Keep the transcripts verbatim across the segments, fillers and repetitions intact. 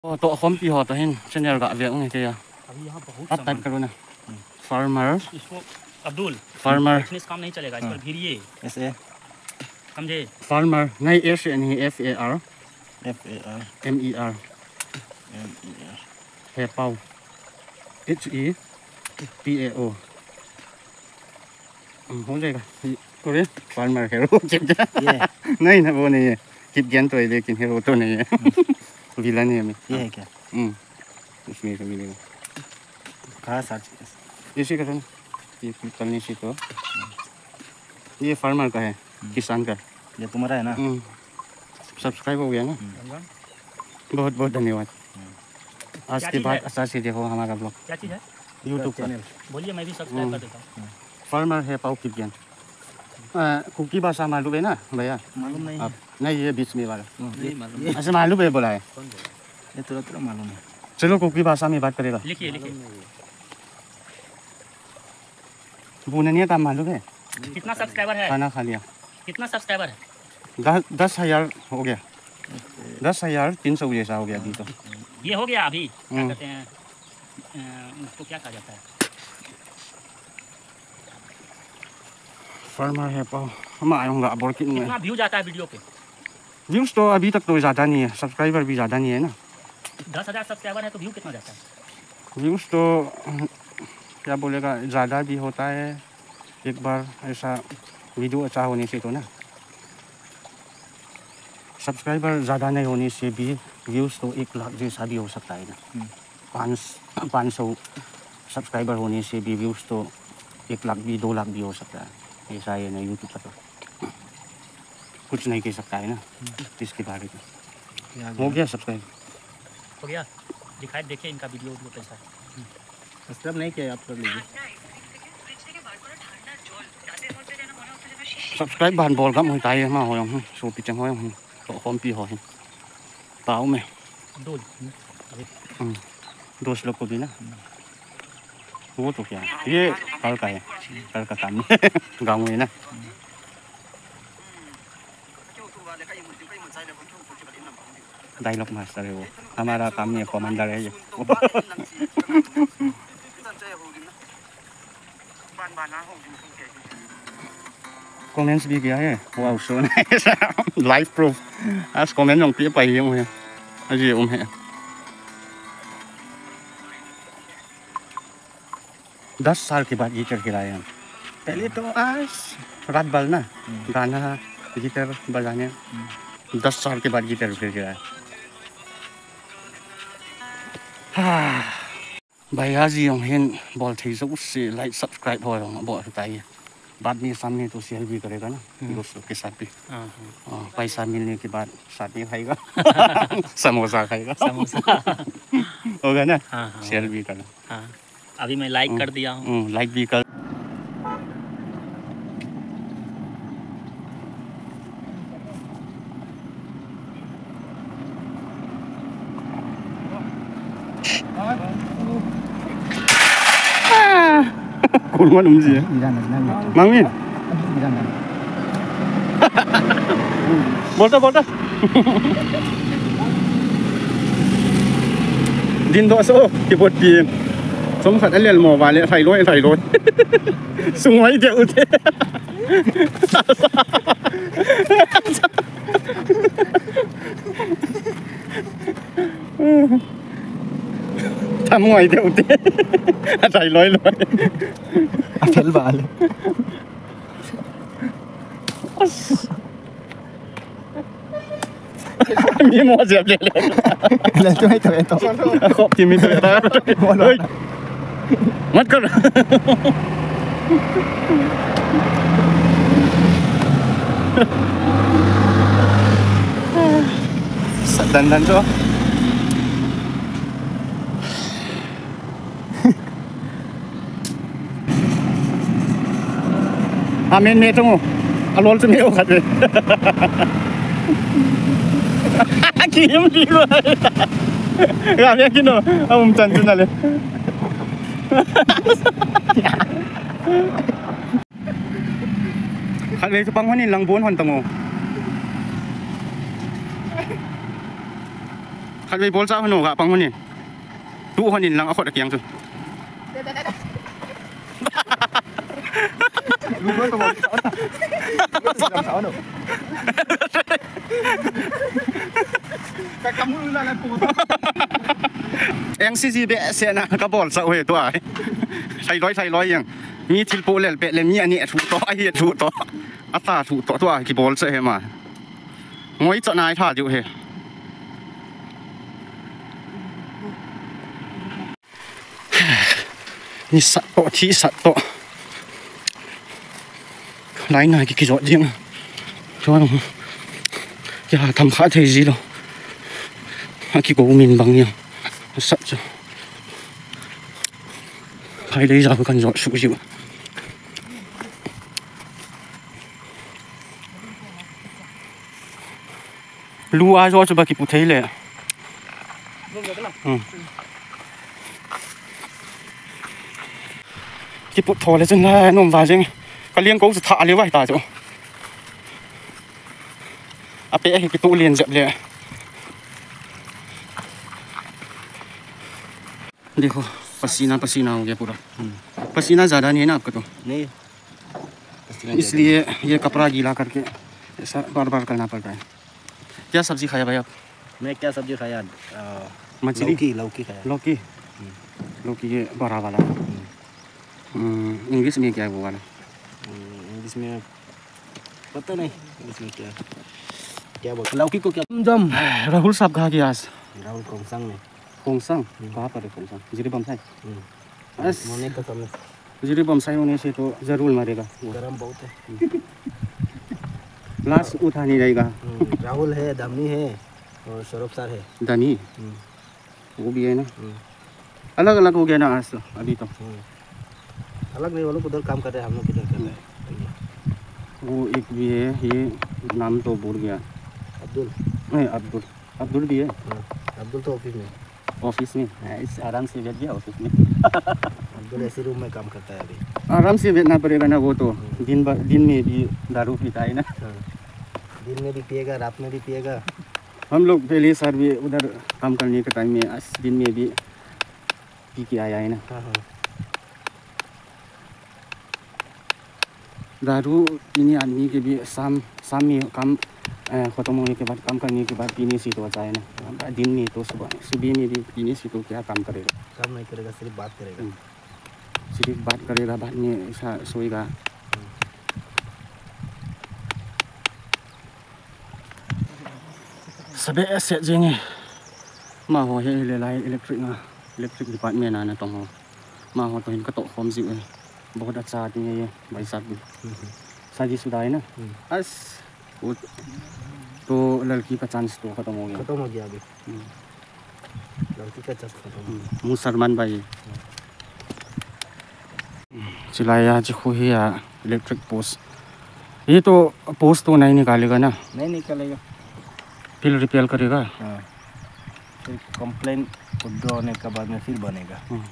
Oh, to khompi ho to hin channel ga ve ung te ya. अभी यहाँ बहुत सामान। Type करो ना। Farmer। इसको अब्दुल, farmer। इसमें काम नहीं चलेगा, इस पर गिरिए। S A। समझे? Farmer नहीं, S A नहीं, F A R। F A R। M E R। M E R। Hepao। H E P A O। हम्म, हो जाएगा। ये, अरे, farmer hero। ये। नहीं ना, वो नहीं है। Kipgen तो है, लेकिन hero तो नहीं है। Villain है अभी। ये है क्या? हम्म, उसमें से मिलेगा। कहाँ search किया? इसी का था ना। ये करने से तो। ये farmer का है, हम्म। किसान का। ये तुम्हारा है ना? हम्म। Subscribe हो गया ना? हम्म। बहुत बहुत धन्यवाद। हम्म। आज के बाद अच्छा से देखो हमारा vlog। क्या चीज़ है? YouTube पर। Channel। बोलिए, मैं भी subscribe हम्म। कर देता हूँ। Farmer Hepao Kipgen। अ, कुकी भाषा मालूम है ना भैया? मालूम नहीं आप है। नहीं, ये बीच में वाला। हम्म। नहीं मालूम। अच्छा, मालूम है बोला है। कौन बोला? ये थोड़ा थोड़ा मालूम है। चलो, कुकी भाषा में बात करेगा। लिखिए, लिखिए। मालूम नहीं है। बोलने नहीं आता, मालूम है? कितना subscriber है? खाना खा लिया। कितना subscriber है? दस, दस हजार हो गया। दस हजार तीन सौ जैसा हो गया अभी तो। ये हो गया अभी, क्या हम्म। कहते हैं, अ, उसको क्या कहा जाता है? Farmer Hepao। हम आए होंगे, अब और कितने? कितना view जाता है video पे? Views तो अभी तक तो ज़्यादा नहीं है, subscriber भी ज़्यादा नहीं है ना। दस हजार subscriber है तो view कितना जाता है? Views तो, क्या बोलेगा, ज़्यादा भी होता है। एक बार ऐसा video अच्छा होने से तो ना, subscriber ज़्यादा नहीं होने से भी views तो एक लाख जैसा भी हो सकता है ना। हम्म। पाँच, पाँच सौ subscriber होने से भी views तो एक लाख भी, दो लाख भी हो सकता है। ऐसा है ना YouTube का तो। कुछ नहीं कह सकता है ना इसके बारे में। हो गया subscribe? हो गया। दिखाई, देखिए इनका video, video कैसा है। Subscribe नहीं किया आप कर लीजिए। Subscribe ban bol gam hoi tai ma ho jong, hmm, sopi cheng ho jong, hmm, to khompi ho hin. Tao me. Dol. Hmm. Dos loko bi na. Hmm. वो तो क्या है? ये कल का है, कल का काम है। गाँव में ना। Dialogue master है वो, हमारा काम नहीं है, commander है ये। Comments भी किया है, wow, so nice। Live proof। As comment jong pi pai jong he, aji um he। दस साल के बाद गिटार खिलाए हम। पहले तो आज रात भर ना, हम्म। गाना, गिटार बजाने। हम्म। दस साल के बाद गिटार फिर खिलाए। हाँ। भैया जी jong hin bol thei jouse like subscribe ho jong bol tai। बाद में सामने तो share भी करेगा ना, हम्म। दोस्तों के साथ भी। हाँ, हाँ। हाँ, पैसा मिलने के बाद साथ में खाएगा। समोसा खाएगा। समोसा। होगा ना? हाँ, हाँ, share होगा। भी करना। हाँ, अभी मैं like हम्म, कर दिया हूँ। हम्म, like भी कर। Kurma numji ya. Mangin. Bolta, bolta. Din do so, kibot din. Som khat alel mo vale, thai loi, thai loi. Sung mai de u te. Tham ngai deu te. A thai loi loi. A fel vale. Mi mo jep le le. Le tu hai to, hai to. Khop ti mi to ta. Mo lo. Oi. मत कर। Sa dandan to. Amen, me tung. Alol tu me o khat ve. Kim di ko. Ga me kino. Aum chan tu na le. Khatvei chu pang hon in lang bon hon tang o. Khatvei bol cha hon o, ga pang hon in. Tu hon in lang a khut a kiang chu. Eng si ji be se na ka bol cha u he tua. Sai loi, sai loi yang. Mi thil pu lel pe le mi ani thu to, a hi thu to. A ta thu to tua ki bol cha he ma. Ngoi cha nai tha diu he. Ni sat to, thi sat to. Lai na ki, ki jot jing. Chuan, ki ha tham kha thei ji lo. A ki ko min bang ya. Sat chu. Khai lei ja kan jot su ji. Lu a jo chu ba ki pu thei le. Hmm. Ki pu tho le chun la nom va jeng. Ka liang ko chu tha le vai ta chu. A pe hi ki tu lian jep le. देखो, पसीना पसीना हो गया पूरा। हम्म। पसीना ज़्यादा नहीं है ना आपका तो? नहीं। इसलिए ये कपड़ा गीला करके ऐसा बार बार करना पड़ रहा है। क्या सब्जी खाया भाई आप? मैं क्या सब्जी खाया? अ, मछली? लौकी, लौकी खाया। लौकी? हम्म। लौकी ये बड़ा वाला। हम्म। हम्म, इंग्लिश में क्या है वो वाला? हम्म, इंग्लिश में पता नहीं, इंग्लिश में क्या, क्या बोलते हैं? लौकी को क्या? जम। राहुल साहब कहाँ गया आज? राहुल खोंगसांग में। खोंगसांग? हम्म। कहाँ पर है खोंगसांग? जिरीबाम साइड? हम्म। अस- मोने का सामने। जिरीबाम साइड होने से तो जरूर मरेगा वो। गर्म बहुत है। हम्म। लाश उठा नहीं जाएगा। हम्म, राहुल है, दामी है और सौरभ सर है। दामी? हम्म। वो भी है ना? हम्म। अलग-अलग हो गया ना आज तो, अभी तो। हम्म। अलग नहीं, वो लोग उधर काम कर रहे हैं, हम लोग इधर कर रहे हैं। वो एक भी है, ये नाम तो भूल गया। अब्दुल। नहीं, अब्दुल। अब्दुल भी है? हाँ, अब्दुल तो ऑफिस में। ऑफिस में? हाँ, इस आराम से बैठ गया ऑफिस में। अब्दुल ऐसे रूम में काम करता है अभी। आराम से बैठना पड़ेगा ना वो तो। हम्म। दिन भर, दिन में भी दारू पीता है ना। हाँ। दिन में भी पिएगा, रात में भी पिएगा। हम लोग पहले सर भी उधर काम करने के टाइम में, आज दिन में भी पी के आया है ना। हाँ, हाँ। दारू पीने आदमी के भी शाम, शाम में काम, अ, खत्म होने के बाद, काम करने के बाद पीने से तो अच्छा है ना। दिन में तो सुबह, सुबह में भी पीने से तो क्या काम करेगा? काम नहीं करेगा, सिर्फ बात करेगा। हम्म। सिर्फ बात करेगा, बाद में ऐसा सोएगा। हम्म। Sabe set jing e. Amaho hi le lai electric na, electric department a na tong ho. Amaho to hin ka toh khom jiu e. Bahut acha ti nge ye, bhai sahab bhi. हम्म। शादीशुदा है ना? हम्म। बस, वो तो लड़की का chance तो खत्म हो गया। खत्म हो गया अभी। हम्म। लड़की का chance खत्म। हम्म, मुसलमान भाई। हम्म। Chulai a, chu khu hi a electric post. ये तो post तो नहीं निकालेगा ना? नहीं निकालेगा। फिर रिपेयर करेगा? हाँ। फिर complaint withdraw होने के बाद में फिर बनेगा। हम्म।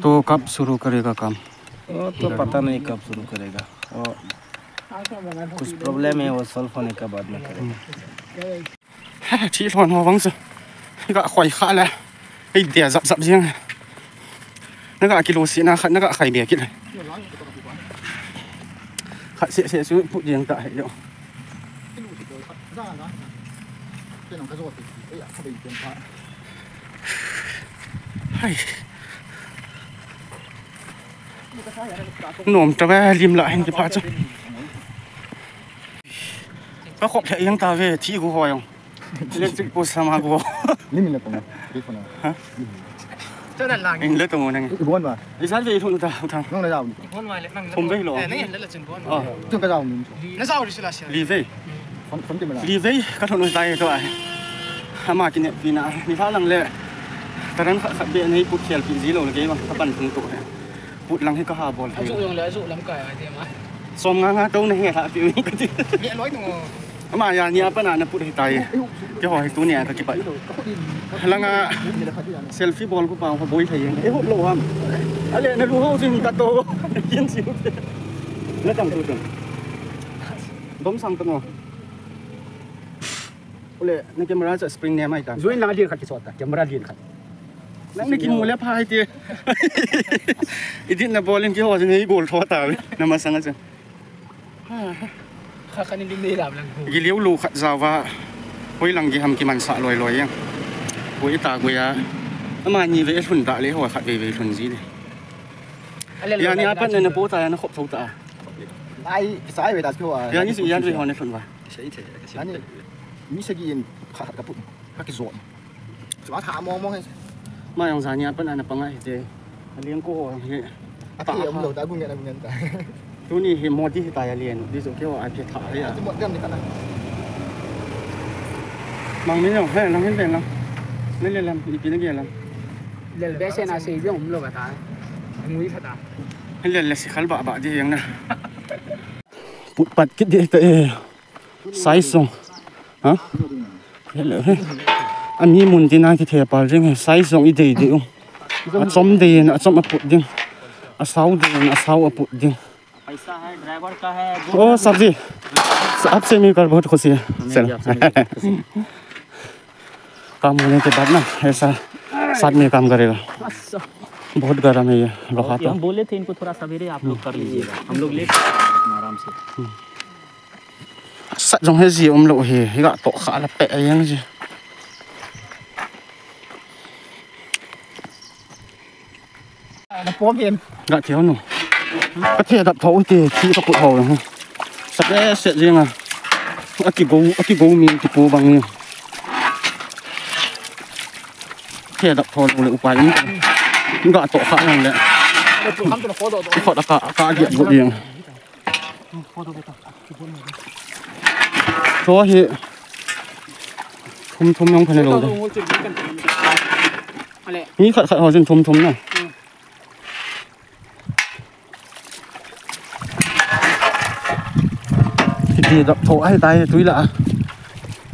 तो कब शुरू करेगा काम? वो तो पता नहीं कब शुरू करेगा। वो कुछ problem है, वो solve होने के बाद में करेगा। Thi lhon ho vang chu. Ga khoi kha le. Ei dia jap jap jeng. Na ga kilo si na khat na ga khai be kit le. Khat se se chu pu jeng ta hai lo. Hai. Nom ta ve lim la hin ki pha chu. Ka khop thei jeng ta ve thi gu ho jong. Electric post sama gu ho. Lim le tong. Lim le tong. Ha? Lim. Chu nan lang. In le tong nang. I bon ba? I sal ve thun ta, thang. Nong na jao. Bon mai le nang. Thum ve lo. Eh, nang in le chin bon. Oh. Chung ka jao min. Na jao ri sila sia. Li ve. Kon, kon ti ma la. Li ve ka thon tai to ai. Ama ki ne pi na. Ni tha lang le. Ka ran kha kha be nei put khel pi ji lo le ke ba. Ka pan thung to. Put lang hi ka ha bol. Azu jong le azu lam kai ai te ma. Som nga nga to na he tha pi mi ka ti. Ni loi nung. Ama ya ni apa na na put hi tai. Ke ho hi tu ni a ka ki pai. Langa selfie bol ko pa ko boi thai. E hop lo ham. Ale na lu ho jing ka to. Kin si. Na chang tu chang. Dom sang tamo. Ule, na camera cha spring ne mai ta. Join lang din khat kisot ta, camera din khat. Nang ni kimu le pha hai ti. Idin na bol in kiho ni gol tho ta. Na masang a cha. Kha kha ni lim nei lam lang. Giliu lu khat jawa. Hoi lang gi ham kiman sa loi loi yang. Ko ita ko ya. Ama ni ve lhun da le ho khat ve ve lhun ji le. Ya ni apat na na po ta ya na khop tho ta. Ai, sa ai ve ta ko. Ya ni su yan ve ho na lhun wa. Ani, mi sagi in kha kha ka put. Ka ki zon. Chua tha mong mong he. Ma yang zani apan ana panga hi te. Aliang ko he. Ati um lo ta gung ngan gung ngan ta. Tuni hi modi hi ta ya lian. Di so kyo a phe tha ya. Ti mo dem ni kana. Mang min yong he lang hin lang. Le le lam ipi na ge lam. Lel be se na se yong um lo ka ta. Ngui kha ta. He le le si khal ba ba di yang na. Put pat kit di ta e. Size jong. Ha? Hello, he. Ani mun tin a kithe pal jeng he. Size jong i dei dei u. Achom dei in, achom aput ding. Asao dei in, asao aput ding. पैसा है, ड्राइवर का है, जो ओ, सर जी, आपसे मिलकर बहुत खुशी है। हमें सर। भी आपसे मिलकर खुशी है। काम होने के बाद ना, ऐसा साथ में काम करेगा। अच्छा। बहुत गर्म है ये, लोहा तो। हम बोले थे इनको थोड़ा सवेरे आप लोग कर लीजिएगा, हम लोग लेट आराम से। Sat jong he ji um lo hi, hi ga to kha la pe a yang ji. Na pom em. Ga thiau nu. Ka thia dap tho ti, thi ka put ho. Sa be se jing a. A ki go, a ki go mi ti pu bang ni. Thia dap tho le upai ni. Ga to kha yang le. Khot a ka, ka dia go yang. Cho hi thum thum jong pha ne lo de. Mi khat khat ho jin thum thum na. Kiti dap tho ai tai tui la.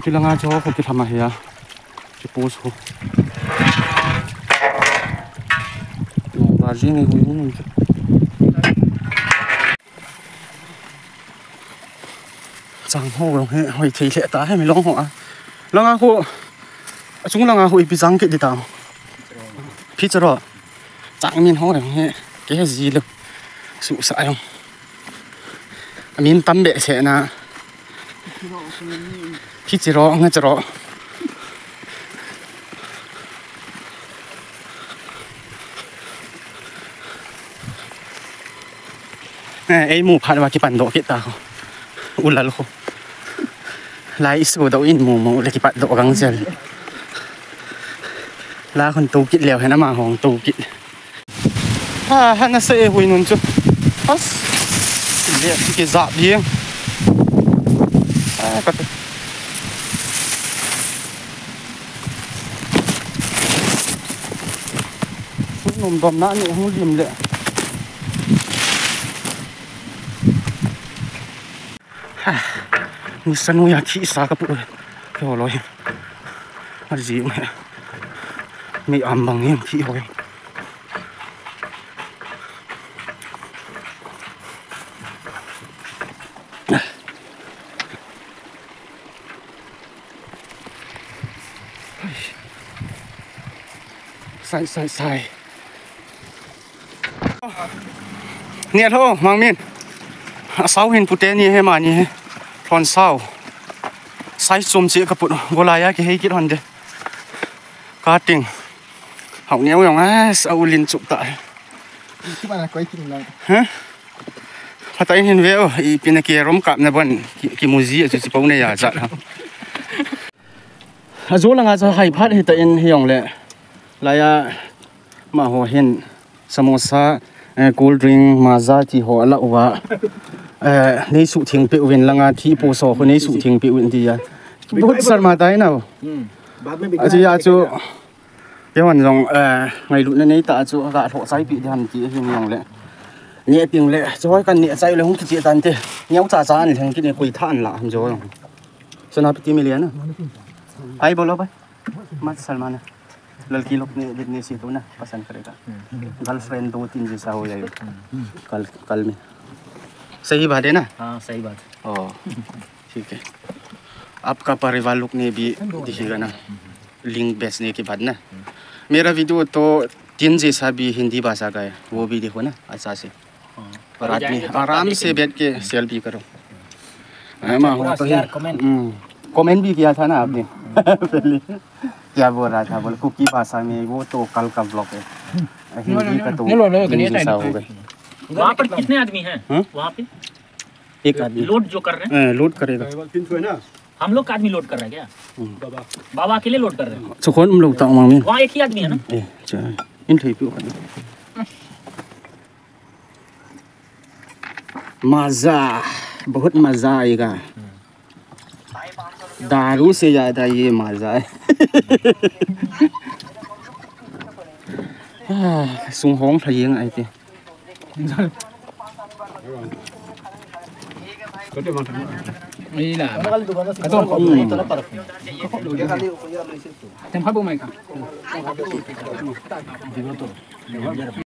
Tui la nga cho ko ki thama he ya. Ki post ko. Ba jing ni hui hui. Chang ho long he, hoi thei lheh ta he mi long ho a. Langa khu, achung langa khu ipi chang kit di ta. Phi charo. Chang min ho long he, ke he ji lo. Su sa long. Amin tam be se na. Phi charo, nga charo. Eh, ei mu phat uva kipan doh kit ta khu. U lal khu. Lai isu doh in mu mu le kipat doh gang jel. La khun tu kit leo hen ama hong tu kit. Ha, ha na se e hui nun chu. As. Le ki za bi. Ah, ka. Nom dom na ni hung lim le. Ha. Ni sanu ya thi sa ka pu. Ke ho loi. A ji me. Mi am bang ni thi ho. Sai, sai, sai. Neh lou, Mangmin. Asao hin pute ni he mani he. Lhon sao. Sai chom che ka put. Golai a kihei kit hon de. Ka ting. Hau neo jong a, sa ulin chup ta. Ki mana koi kin lang. Ha? Phatah in hin ve o, ipi na kirom kap na bon, ki, kimu ji a chu chi pau na ya cha. Ajo langa chu hai phat hi ta in hi jong le. Laiya amaho hin samosa, eh, cool drink, Maaza ti ho ala uva. Eh, nei suhtheng peh uvin langa thi post ho khu nei suhtheng peh uvin tia. Bahut sharmata hai na. Hmm. Achu ya chu. Keiman jong, eh, ngailutna nei ta chu, ka lhoh chai pi ding ham ti hin jong le. Neh ping le, chu hoi kan neh chai le hung kichai tan te. Neo cha cha an lheng kit ni koi tha an la ham jo jong. Sana piti mi le na. Bye bolo bye. Mat salmana. Lalki lok ne, ne si tu na, pasan karega. Girlfriend do tin jaisa ho jayega. Kal, kal mein. सही बात है ना? हाँ, सही बात। ओ, ठीक है। आपका परिवार लोग ने भी दिखेगा ना, लिंक बेचने के बाद ना। मेरा वीडियो तो तीन जैसा भी हिंदी भाषा का है, वो भी देखो ना अच्छा से। हाँ। और आदमी आराम से बैठ के सेल भी करो। हाँ, माँ, पूरा वो तो है। Share, comment. हम्म, कमेंट भी किया था ना आपने पहले। क्या बोल रहा था, बोले कुकी भाषा में, वो तो कल का ब्लॉग है। हिंदी का तो नहीं, नहीं, नहीं, हिंदी नहीं, जैसा नहीं, हो गया। वहाँ पर कितने आदमी हैं? हाँ? वहाँ पे? एक आदमी। लोड जो कर रहे हैं? हाँ, लोड करेगा। हम लोग का आदमी लोड कर रहा है क्या? हम्म। बाबा अकेले लोड कर रहे हैं? Chukon um lo ta mang min. वहाँ एक ही आदमी है ना? Eh, cha. In thei pu kan. मज़ा, बहुत मज़ा आएगा। दारू से ज़्यादा ये मज़ा है। Sung hong thayeng ai ti. Ei la. Ka tong ko. Hmm. Tem kha bo mai ka.